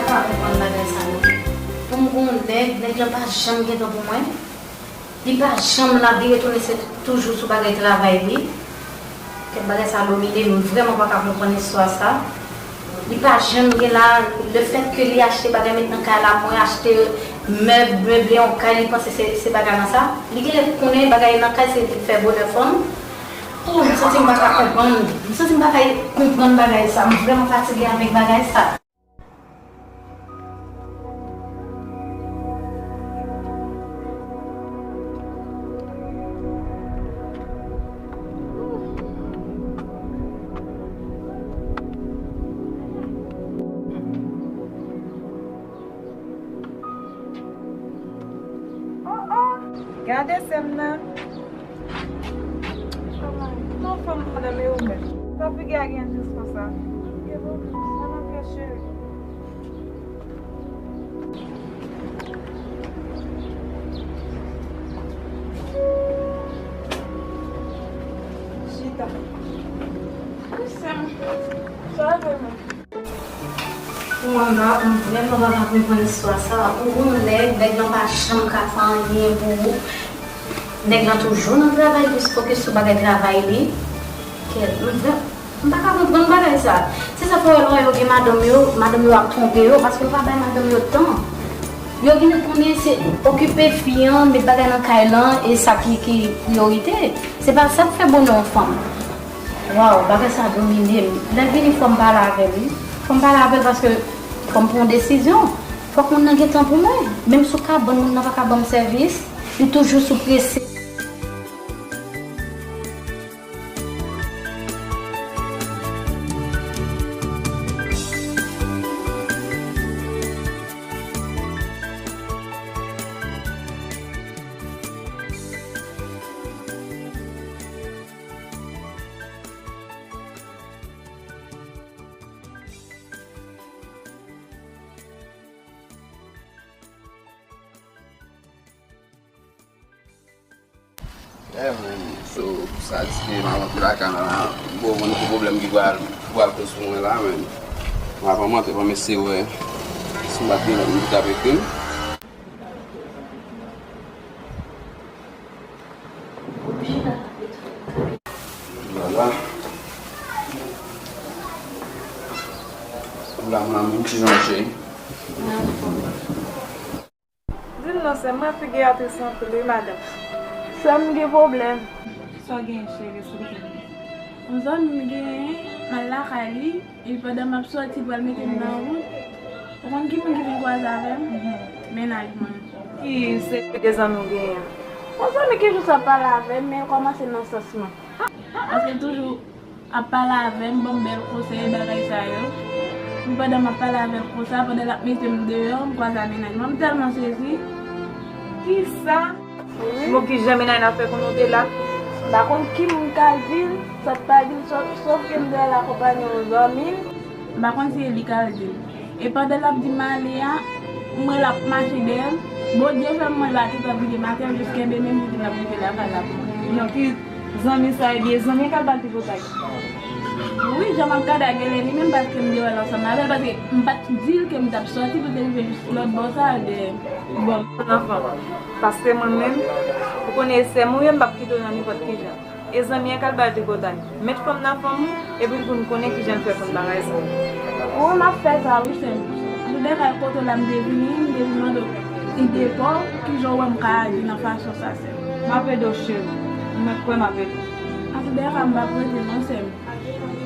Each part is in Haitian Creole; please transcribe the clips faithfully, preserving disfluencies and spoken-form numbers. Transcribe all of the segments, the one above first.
pa konprann bagay sa non. Pou m gen yon nèg, nèg lan pa janm gen tan pou mwen. Li pa janm la, li retounen se toujou sou bagay travay li. Kèt, bagay sa domine m, m vrèman pa ka konprann istwa sa. Li pa janm gen la, lefètke li achte bagay met nan kay la, mwen achte mèb, meble yon kay, li panse se, se bagay lan sa. Li genlè konnen bagay nan kay se li k fè bonè fanm. Oh, m santi m pa ka konprann. M santi m pa ka konprann bagay sa. M vrèman fatige avèk bagay sa. Oh, oh! Gade sè m nan. Kòman? Kòman fanm madanm e ou menm? Sa figi a gen jis konsa. Gen bon, sa nan kè cheri. Chita. Wi, sè m. Sa va, mwen? Pou mwen, m pa, m vrèman pa ka konprann istwa sa. Ou gon nèg, nèg lan pa janm ka fè anyen pou ou. Nèg lan toujou nan travay, li fokis sou bagay travay li. Kèt, m vrè-, m pa ka konprann bagay sa. Se sa fè w wè lè yo gen madanm yo, madanm yo ap twonpe yo, paske yo pa bay madanm yo tan. Yo genlè konnen se okipe fi an, met bagay nan kay lan, e sa ki, ki priyorite. Se pa sa k fè bonè yon fanm. Waw, bagay sa domine m. Lè l vini, fò m pale avè l, wi. Fò m pale avè l paske fò m pran yon desizyon. Fòk moun nan gen tan pou mwen. Menm sou kabann, moun nan pa ka ban m sèvis. Li toujou sou prese. Yeah, man. So, sa di ke m ap antre lakay mwen la, bon, mwen, nou gon pwoblèm ki pral, ki pral koz pou mwen la, man. Mwen ap antre, mwen mesye wè si m pa t gen lòt moun ki t ap ekri m. Vwala. Ou la, mon amour, ki jan w ye? Di m non, sè m, mwen figi a tris anpil, wi, madanm. Sè m gen pwoblèm. Sa w genyen, cheri, esplike m. Yon zanmi m genyen, m al lakay li, epi pandan m ap sòti, l pral mete m nan wout. Ou konn ki moun ki vin kwaze avè m? Mennaj mwen. Ki serye de zanmi w genyen an? Yon zanmi ki jis ap pale avè m, men l kòmanse nan sans mwen. Paske l toujou ap pale avè m, ban m bèl konsèy, bagay sa yo. Epi pandan m ap pale avè l konsa, pandan l ap mete m deyò, m kwaze a mennaj mwen. M tèlman sezi. Kisa? Wi. Bon, kijan mennaj la fè konnen w te la? M pa konn ki moun k al di l, sa k pa di l, sòf, sòf ke m te al akonpanye yon zanmi m. M pa konn si e li k al di l. E pandan l ap di m ale a, m wè l ap mache dèyè m. Bondye fè m wè l pa t ap vide maten, m jis kenbe men m, li di l ap rive lakay la pou mwen. Non, ki zanmi sa, ebyen, zanmi an k al ba l tripotay. Wi, jan m ap gade a, genlè li menm, paske m te wè l ansanm avè l, paske m pa t di l ke m t ap sòti pou te rive jis lòt bò sa a dèyè m. Bon, m nan fanm. Paske mwen menm, ou konnen e sè m ou ye, m p ap kite w nan nenpòt ki jan. E zanmi an k al ba l tripotay. Met fanm nan fanm ou, epi l pou n konnen kijan l fè konn bagay sa. Wi, m ap fè sa, wi, sè m. Antoudèka, kote w la m te vini, m te vin mande w ide pa w, kijan w wè m ka aji nan fason sa, sè m. M ap ede w, cheri. Ou mèt kwè m ap ede w. Antoudèka, m p ap rete non, sè m.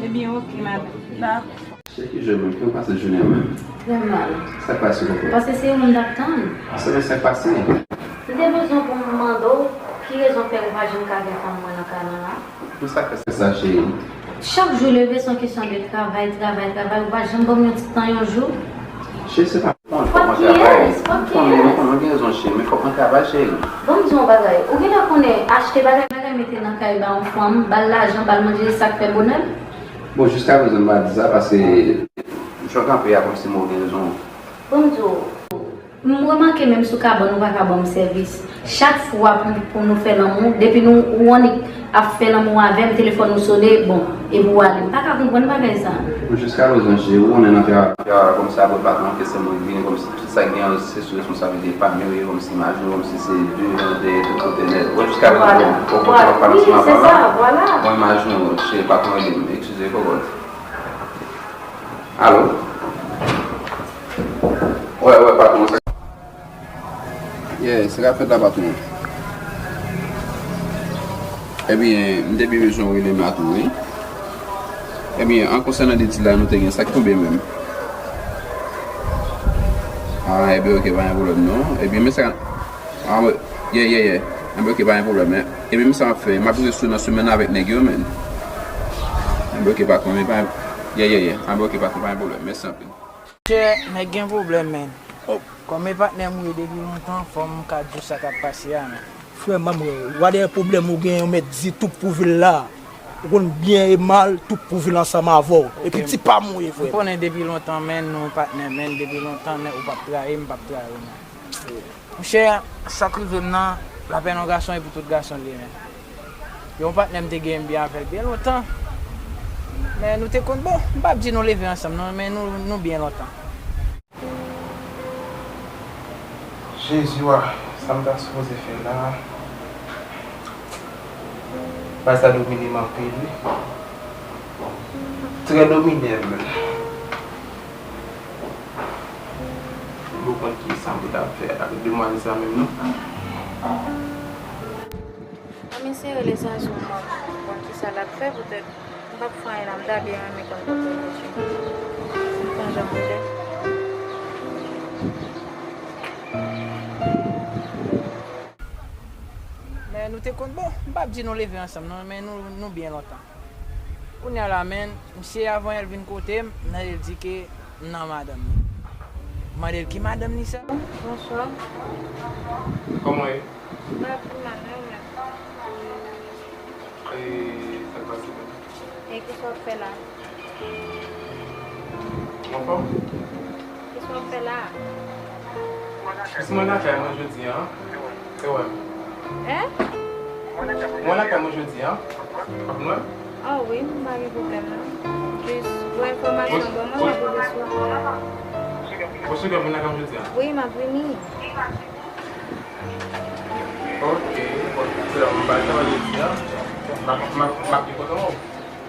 Ebyen, oke, madanm. Dakò. Cheri, ki jwe menm? Kijan w pase jounen an menm? Trè mal. Sa k pase kòkò? Paske se ou m t ap tann. Sa vle di sa k pase? M te bezwen pou m mande w, ki rezon fè ou pa janm ka gen fanm mwen nan kay lan la? Pou sa k fè sa, cheri? Chak jou leve, se yon kesyon de travay, travay, travay. Ou pa janm ban m yon ti tan yon jou. Cheri, se pa pou mwen, fòk mwen travay. Fòk kiyès? Fòk kiyès? Ou konnen, ou konnen, ou gen rezon, cheri, men fòk mwen travay, cheri. Bon, m di yon bagay. Ou genlè konnen achte bagay, bagay mete nan kay ba yon fanm, ba l lajan, ba l manje, se sa k fè bonè l? Bon, jiskaprezan m pa di sa, paske jan w kanpe a kòmsi mwen ou gen rezon. Bon, m di w, M remake menm sou kabann ou pa ka ban m sèvis. Chak fwa pou, pou nou fè lanmou, depi nou ou annik ap fè lanmou avè m, telefòn ou sone, bon, epi w ale. M pa ka konprann bagay sa. Bon, jiska prezan, cheri, ou konnen nan travay, travay kòmsi apre patwon an, ke se mwen ki vini kòmsi tout sa ki gen se sou responsablite pa m yo ye, kòmsi imajine w, kòmsi se de jan dèyè tout kote nèt. Bon, jiska prezan, bon, bon, bon, pa nan seman pa la. Bon, imajine w, cheri, patwon rele m, eskize, fò w di. Alo? Wè, wè, patwon, sa. Yeah, sa k ap fèt la, patwon? Ebyen, m te byen bezwen w rele m la tou, wi. Ebyen, an konsènan detid la, nou te gen sa k tonbe menm. Ah, ebyen, oke, pa gen pwoblèm, non. Ebyen, men sa, ah, mwen, yeah, yeah, yeah. Ebyen, oke, pa gen pwoblèm, men. Ebyen, men sa m ap fè, m ap rete sou nan semèn nan avèk nèg yo, men. Ebyen, oke, patwon, men pa, yeah, yeah, yeah. Ebyen, oke, patwon, pa gen pwoblèm. Mèsi anpil. Chè, nèg gen pwoblèm, men. Oh. Kòm e patnè m ou ye depi lontan, fò m ka di w sa k ap pase a, men. Frè m, m wè w, w a dèyè pwoblèm ou gen, ou mèt di tout pou vil la. Ou konn byen e mal, tout pou vil ansanm avè w. Epi ti pa m ou ye, frè m. M konnen depi lontan, men, nou patnè, men, depi lontan, men, ou p ap trayi m, m p ap trayi w, men. Monchè, sa k rive m nan, lapèn yon gason e pou tout gason li ye, men. Yon patnè m te gen m byen avè l byen lontan. Men nou te konn, bon, m p ap di nou leve ansanm, non, men nou, nou byen lontan. Jezi, wa, sa m ta sipoze fè la? Bagay sa domine m anpil, wi. Trè domine m menm. M poko konn kisa m pou ta fè avèk demwazèl sa menm, non. Ann eseye rele Zazou, m wè kisa l ap fè, poutèt m p ap fè anyen la, m ta byen renmen konn kote l ye. M konn jan m ye. Men nou te konn, bon, m p ap di nou leve ansanm, non, men nou, nou byen lontan. Kounye a la, men, misye, avan yè l vin kote m, m tande l di ke m nan madanm li. M mande l ki madanm li sa? Bonswa. Kòman w ye? M pa pi mal, non, men. E sa k pase menm? E kisa w ap fè la? Ou anfòm? Kisa w ap fè la? Jis mwen lakay mwen jodi a. E wè m. Hein? Mwen lakay mwen jodi a. W ap vin wè m? Ah wi, m pa gen pwoblèm non. Jis pou enfòmasyon, ban mwen, m ap rive sou ou. Ou sigur vin lakay mwen jodi a? Wi, m ap vini. Ok, bon, se la m bay travay jodi a. M ap, m ap, m ap byen kontan wè w.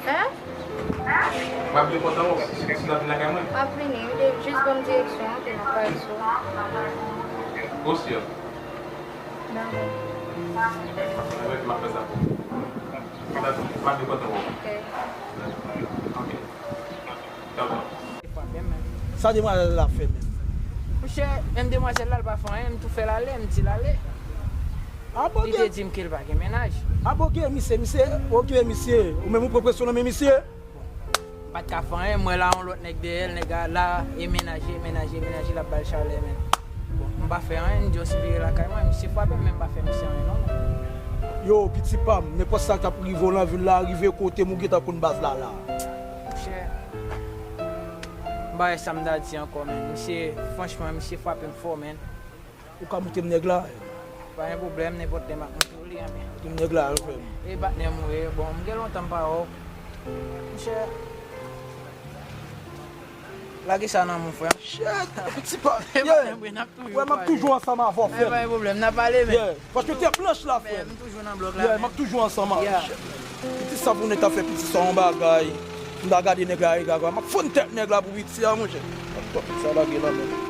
Hein? M ap byen kontan wè w. Si w ap vin lakay mwen. M ap vini, wi, jis ban m direksyon an, ke m ap pale sou. Ou si? Dakò. Dakò, m ap fè sa pou ou. M ap, m ap byen kontan wè w. Ok. Ok. Tchao, tchao. Sa demwazèl la fè menm? Monchè, menm demwazèl la, l pa fè anyen, m tou fè l ale, m di l ale. Li te di m ke l pa gen mennaj. Aboke misye, misye, oke misye, ou menm ou pran presyon nan men misye? M pa t ka fè anyen, m wè la yon lòt nèg dèyè l, nèg la, la, e mennaj li, e mennaj li, e mennaj li, l ap ba l chalè, men. Bon, m pa fè anyen, m di yo si vire lakay mwen, misye frape m, men m pa fè misye anyen non. Yo, piti pa m, nenpòt sa k ap rive w nan vil la, rive kote m, ou gentan konn baz la, la. Monchè, m pa wè sa m ta di ankò, men. Misye, franchman, misye frape m fò, men. Ou ka moute m nèg la? Pa gen pwoblèm, nenpòt lè m ap moute w li, men. Moute m nèg la, wi, frè m. E patnè m ou ye, bon, m gen lontan m pa wè w. Monchè, lage sa nan men w, frè m. Shit, piti pa. E patnè m ou ye, n ap toujou pale. Wè, m ap toujou ansanm avè w, frè m. Pa gen pwoblèm, n ap pale, men. Yeah, paske tèt blanch la, frè m. M toujou nan blòk la, men. Yeah, m ap toujou ansanm avè w. Yeah. Piti sa pou nèg ta fè piti sa yon bagay. M ta gade nèg la, e gaga. M ap fonn tèt nèg la pou piti a, monchè. M ap pran piti sa lage nan men l.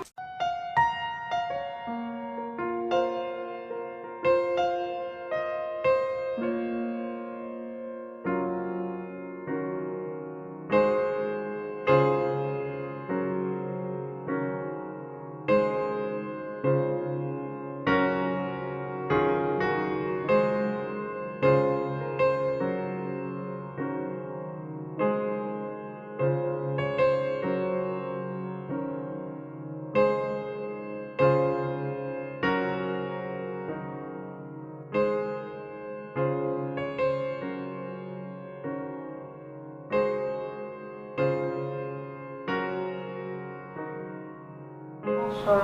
Bonswa.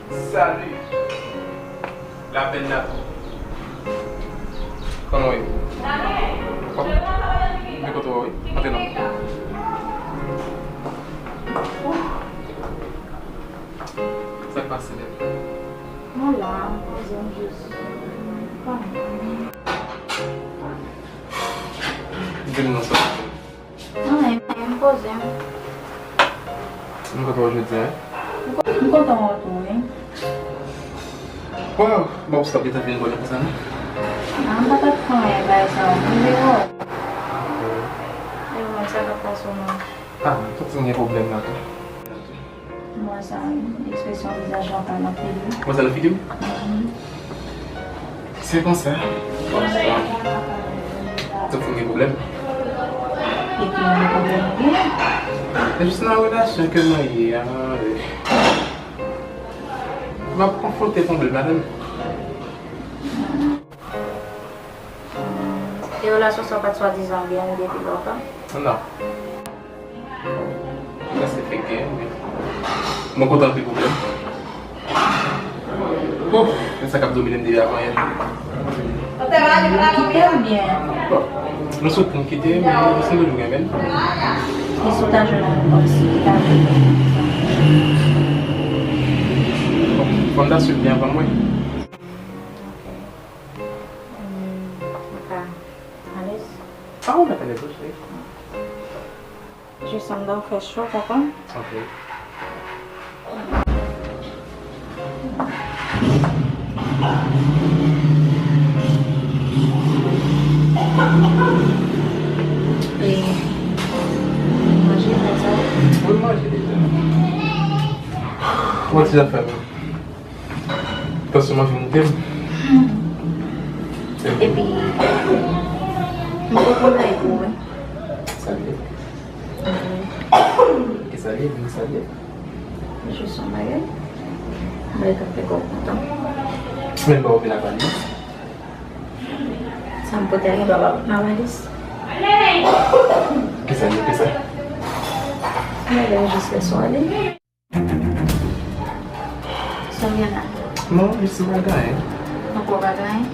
Salut. Lapèn la tou. Kòman w ye? Anfòm? Mwen kontan wè w wi. Antre non. Sa k pase menm? Mwen la, m poze m jis. Di m non sa. Anyen, anyen, m poze m. M kontan wè w jodi a, wi. M ko-, m kontan wè w tou, wi. Waw, bon, w t ap gentan vin bò la konsa, non? Non, m pa t ap fè anyen bagay sa yo. M vin wè w. E ou menm, sa k ap pase w menm? Ah, tout moun gen pwoblèm la tou. M wè sa, wi. Ekspresyon vizaj lan pa nan figi w. Wè sa nan figi m? Mhm. Se konsa. Konsa. Tout moun gen pwoblèm. E ki jan de pwoblèm ou genyen? E jis nan relasyon ke mwen ye a, m ap konfwonte pwoblèm ladan l. E relasyon sa w pa t swadizan genyen depi lontan? Non. Prèske fèk genyen, men mwen kontan anpil pou mwen. Ouf, men sa k ap domine m depi avan yè. Kite oubyen? Bon, nou sot pou m kite, men nou se toujou renmen. Ki sou ta jwenn yon kòmsi ki ta jwenn? Bon, fò m ta swiv li avan mwen. Ok. Hmm, ou pa alèz? Ah, ou mèt alèz, wi, cheri. Jis anndan fè cho, konprann? Ok. E manje konsa? Mwen manje deja. Kòman ti zafè menm? Tansyon manje moute m. Epi, m poko bay pou ou, wi. Salye. Ki salye, vin salye. Jis yon bagay. Bagay k ap fè kò w kontan. Men ba w vin ak valiz. Sa m pote a gen dwa pa pot nan valiz. Ki salye, ki sa? Bagay jis lè sou ale. Sa w gen la? Non, jis m pa gen anyen. Ankò w pa gen anyen?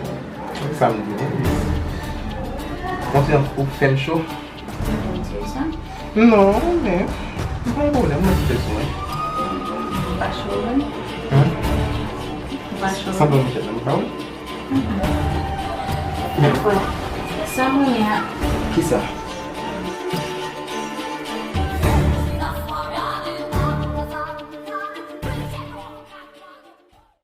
Sa m di, non? Monchè, ou fè m cho. Ou di sa? Non, men, m pa gen pwoblèm, mwen ki bezwen. Ou pa cho, non? Hein? Ou pa cho? Sanble yon chèf, non, pa wi? Mhm. Dakò. Sa m renmen an. Kisa?